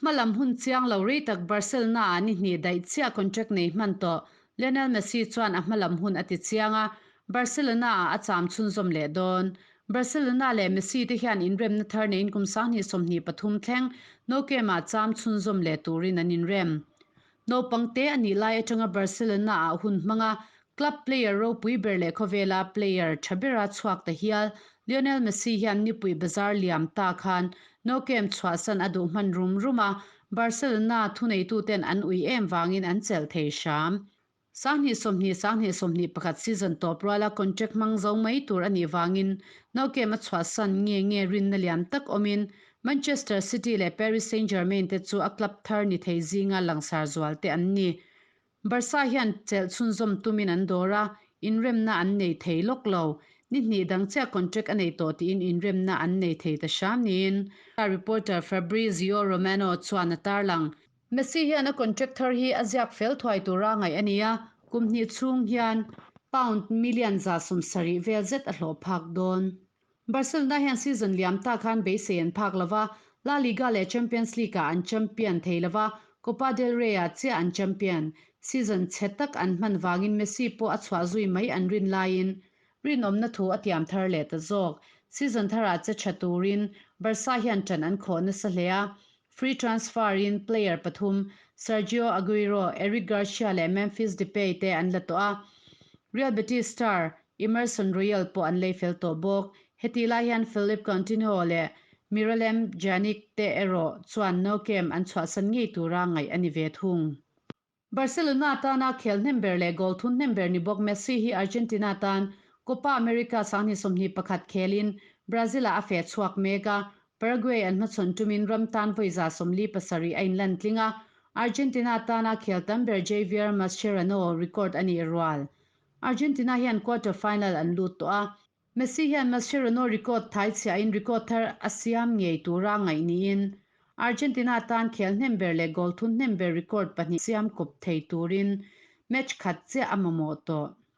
Hmalam hun chiang lo rei tak Barcelona-ah ni hnih daih chiah contract nei hman tawh Lionel Messi chuan a hmalam hun a ti chiang a, Barcelona-ah a cham chhunzawm leh dawn. Barcelona leh Messi te hian inremna thar neiin kum 2023 thleng Nou Camp-ah cham chhunzawm leh turin an inrem. Naupang te a nih lai atanga Barcelona-ah hun hmanga club player ropui ber leh khawvela player tha bera chhuak ta hial Lionel Messi hian nipui bazar liam ta khan Nou Camp chhuahsan a duh hman rum rum a, Barcelona thuneituten an ui em vangin an chelh thei hram. 2020, 2021 season tawp ruala contract hmang zo mai tur a nih vangin Nou Camp a chhuahsan nge nge rinna lian tak awmin Manchester City leh Paris Saint-Germain te chu a club thar ni thei zinga langsar zual te an ni. Barca hian chelh chhunzawm tumin an dawr a, inremna an nei thei lawk lo. Ni hnih dang chiah contract a nei tawh tiin inremna an nei thei ta hram niin reporter Fabrizio Romano chuan a tarlang. Messi hian a contract thar hi a ziak fel thuai tura ngaih a ni a, kum hnih chhung hian pound million 170 vel zet a hlawh phak dawn. Barcelona hian season liam ta khan beisei an phak lo va, La Liga leh Champions League-ah an champion thei lo va, Copa del Rey-ah chiah an champion. Season chhe tak an hman vangin Messi pawh a chhuah zui mai an rin laiin rinawmna thu a tiam thar leh ta zawk. Season tharah che tha turin Barca hian ṭan an khawh nasa hle a, Free transfer-in player pathum Sergio Aguero, Eric Garcia leh Memphis Depay te an la tawh a, Real Betis star Emerson Royal pawh an lei fel tawh bawk. Hetih lai hian Philippe Coutinho leh Miralem Pjanic te erawh chuan Nou Camp an chhuahsan ngei tura ngaih a ni ve thung. Barcelona tana khel hnem ber leh goal thun hnem ber ni bawk Messi hi Argentina tan Copa America 2021 khelin Brazil-ah a feh chhuak mek a, Paraguay an hmachhawn tumin ram tan vawi 47 a inlan tling a, Argentina tana khel tam ber Javier Mascherano record a nih rual. Argentina hian quarter final an lut tawh a, Messi hian Mascherano record thai chhiahin record thar a siam ngei tura ngaih niin Argentina tan khel hnem ber leh goal thun hnem ber record pahnih siam kawp thei turin match khat chiah a mamawh tawh.